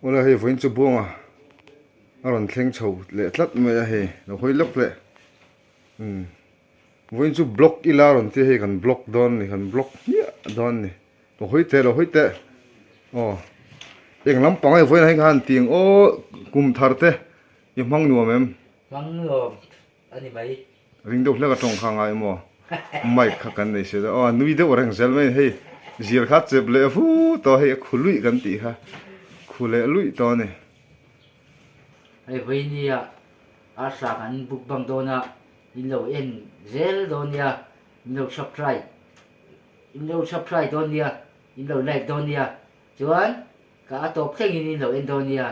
Awle hei vawiin chu buanga a rawn thleng chho leh tlat mai a hei lo hawi lawk leh umm vawiin chu block ila a rawn tia hei kan block dawn a ni kan block hmiah dawn a ni lo hawi teh lo hawi teh aw eng lampang hei vawiin ah hian khan tiang aw kum thar te i hmang nuam em? Hmang nuam a ni mai. Ring deuh hlek a tawng kha ngai maw? Mic kha kan nei sia aw a nui deuh reng zel mai hei zir kha chep leh vu tawh hei a khu luih kan tih kha khu leh luih tawh a ni. Hei vawinia Arsa kan book bang dawn a in lo en zel dawn nia in lo subscribe in lo subscribe dawn nia in lo like dawn nia chuan ka a tawp thlengin in lo en dawn nia.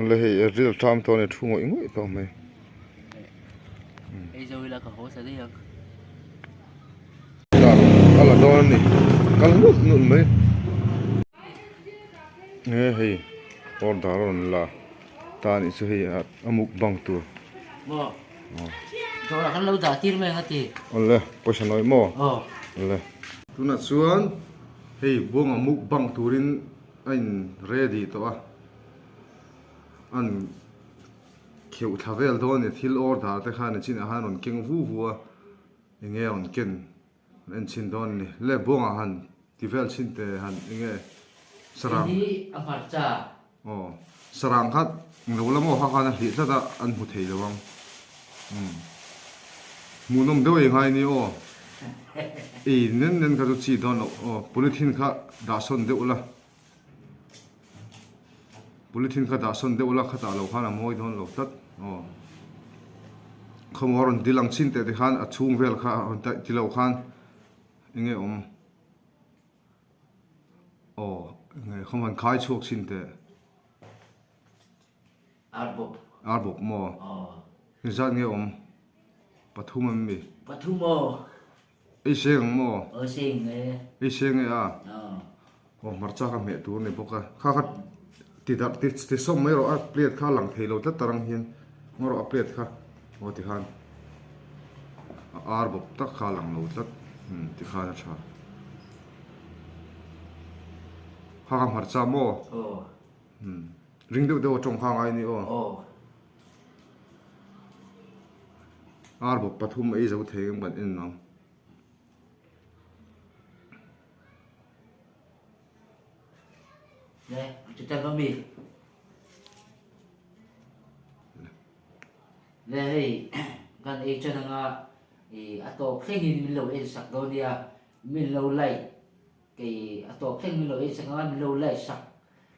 Le hei a ril ṭam tawh a ni thu ngawih ngawih tawh mai. Ei zo ila ka haw sa daih ang. Dar a la dawn a ni kal nulh nulh mai. He hei order a rawn la ta a nih chu hei a mukbang tur. Maw dawrah kan lo dah tir mai ang a ti. Awle pawisa nawi maw? Awle. Tunah chuan hei buanga mukbang turin. A in ready tawh a, an kheuh thla vel dawn a ni, thil order te khan chinah khan rawn keng vu vu a, eng nge rawn ken an en chhin dawn a ni, le buangah han ti vel chhin te han eng nge sarang. Hei hi a hmarcha. Aw sarang kha lo la maw kha khan a hlih tlat a, an hmu thei lo ang, umm hmuhnawm deuh ei ngai a ni aw, ei nen nen kha chu chi dawn loh aw, polythene kha dah sawn deuh la. Polythene kha dah sawn deuh la khatah lo khan a mawi dawn lo tlat aw khawmaw a rawn dil ang chin teh te khan a chhung vel kha a rawn ti lo khan enge awm aw enge khawmaw an khai chhuak chin teh Arbawp. Arbawp maw engzat nge awm pathum em mi pathum aw. Ei seng ang maw? Aw seng e. Ei seng e a? Aw hmarcha kha hmeh tur a ni bawk a. Kha kha ti darh ti ti sawm mai rawh a plate kha a lang thei lo tlat ta rang hian ngaw rawh a plate kha aw ti khan a ar bawp tak kha a lang lo tlat umm ti khan a tha. Kha kha hmarcha maw? Aw. Umm ring deuh deuh a tawng kha ngai a ni aw. Aw. Ar bawp pathum ei zo thei ang kan en ang. Le, chuta ka mi. Le hei kan ei ṭan anga i a tawp thlengin min lo en sak dawn nia, min lo like kei a tawp thleng min lo en sak anga min lo like sak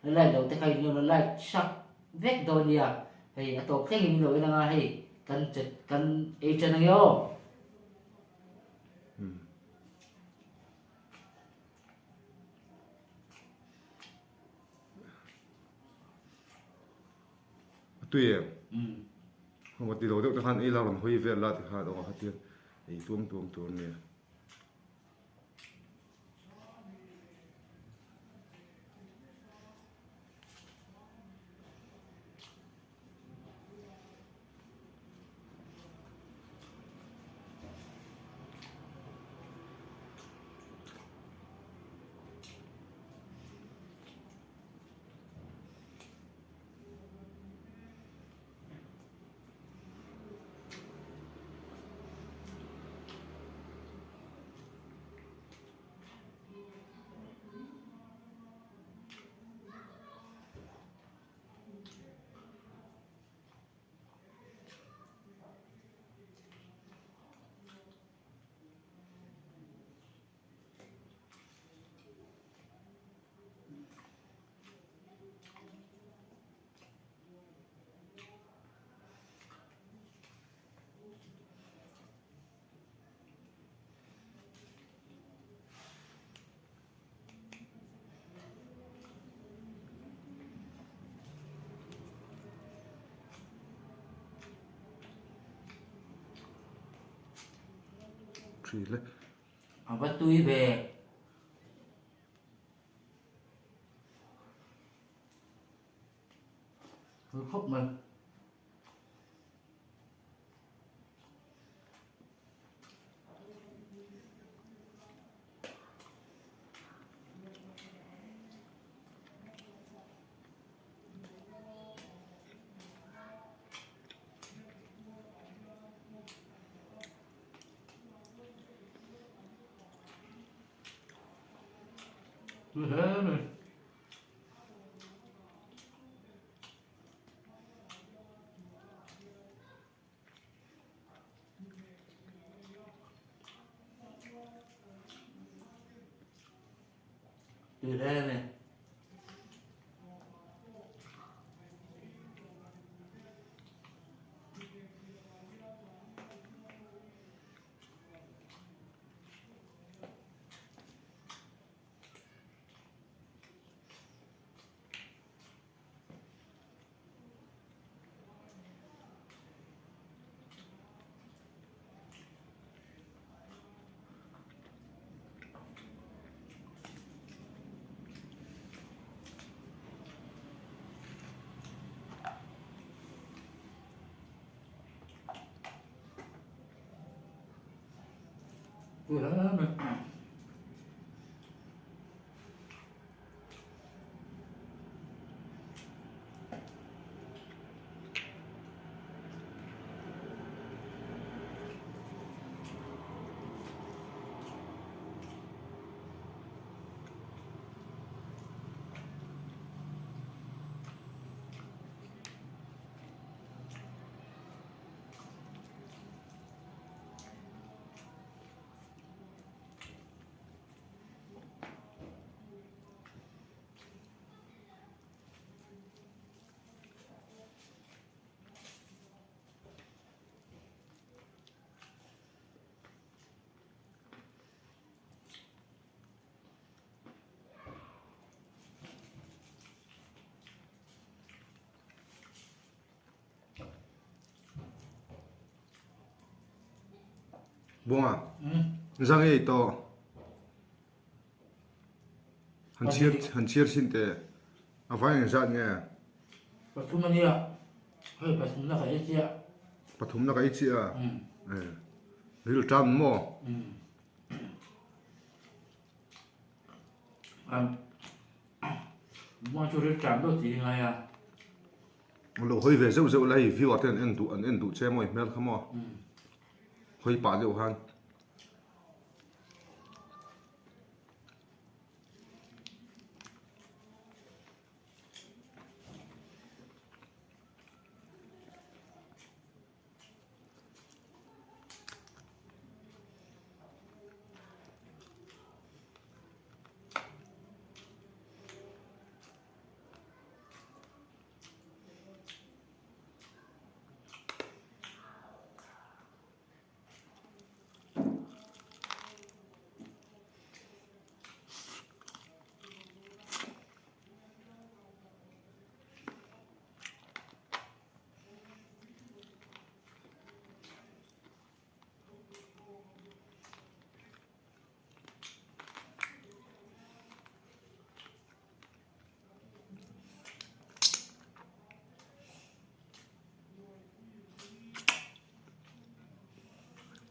like lo te kha in lo like sak vek dawn nia hei a tawp thleng in min lo en anga hei kan che kan ei ṭan ange aw. A tui em? Heng a ti lo deuh te khan ei la rawn hawi vel la ti khan aw khatia ei tuam tuam tur a nia. A va tui ve. Tui khawp mai. Tui hle mai. Tui hle mai. Buanga, zang ei tawh. Han chhiar han chhiar sin teh. A vai eng zat nge? Pathum a nia. Hei pathumna ka ei chiah. Pathumna ka ei chiah a? Ril tan maw? Buanga chu ril tan deuh tih i ngai a. Lo hawi ve zeuh zeuh la hei viewer te an en duh an en duh che maw i hmel kha maw? Hawi pah deuh khan.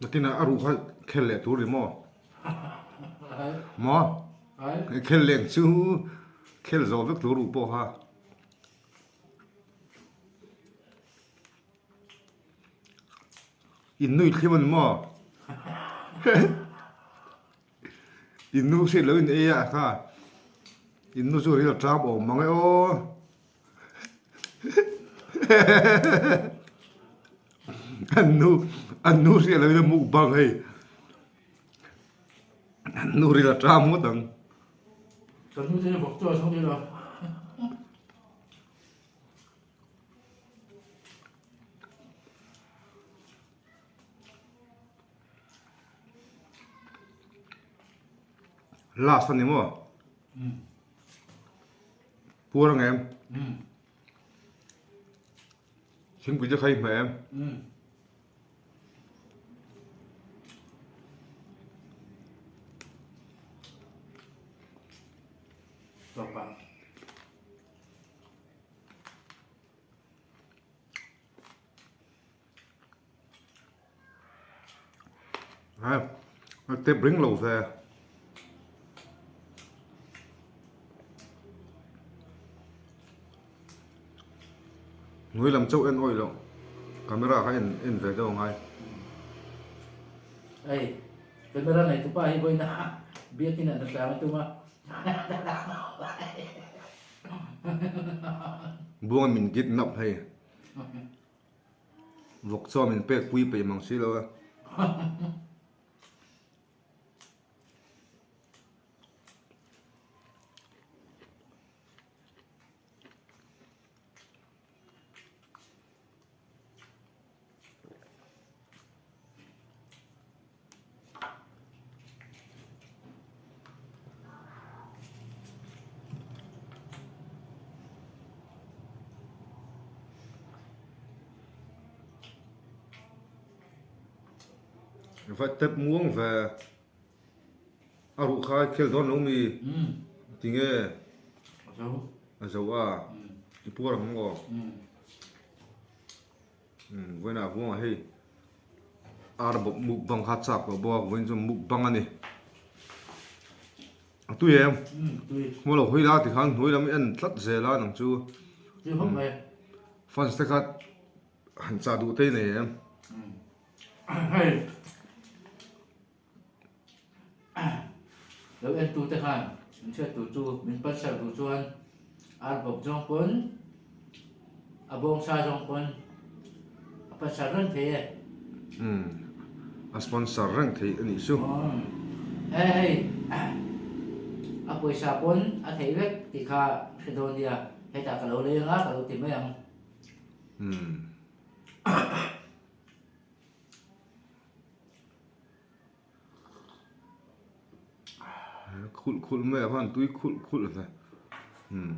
Nakinah a ruh kha khel leh tur ni maw? Maw? Khel leng chu khel zawh vek tur ruh pawh kha. In nui thlim a ni maw? In nu hriat lo in ei a kha. In nu chu ril a ṭam awm mang e aw. An nu an nu hriat lo in a mukbang hei. An nu ril a ṭam ngawt ang. Kan nu te hi vawk chaw a chhawk ila. Last a ni maw? Puar ang em? Thingpui te kha i hmeh em? Hai, tep ring lo ve. Hnuai lam chauh en awih loh. Camera kha en en ve deuh angai. Hei, camera nei tupa hi vawiin a biakin an tlang a tum a. Buanga min kidnap hei. Vawk chaw min pek pui peih mang si lo a. Va tep muang ve a ruh kha khel dawn lo mi tinge a zo a i puar ang maw vawiinah buangah hei ar bawp mukbang kha chak tawh bawk a vawiin chu mukbang a ni a tui em hmuh lo hawi la tikhan hnuai lam i en tlat zel a nang chu fans te kha han chah duh te i nei em. Lo entu te khan min hriat tur chu min pansar duh chuan ar bawp zawng pawn a bawngsa zawng pawn a pansar reng thei e. Umm a sponsor reng thei a nih chu. He hei a pawisa pawn a theih vek tih kha hre dawn nia hetah ka lo leng a ka lo ti mai ang. Umm. Khulh khulh mai ah khan tui khulh khulh ve umm.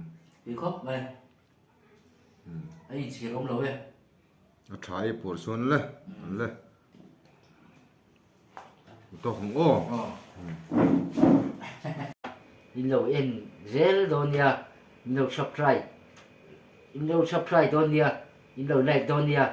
Tui khawp mai a inchhir awm lo e. A tha i puar chuan le an le tawk ang aw. In lo en zel dawn nia in lo subscribe in lo subscribe dawn nia in lo like dawn nia.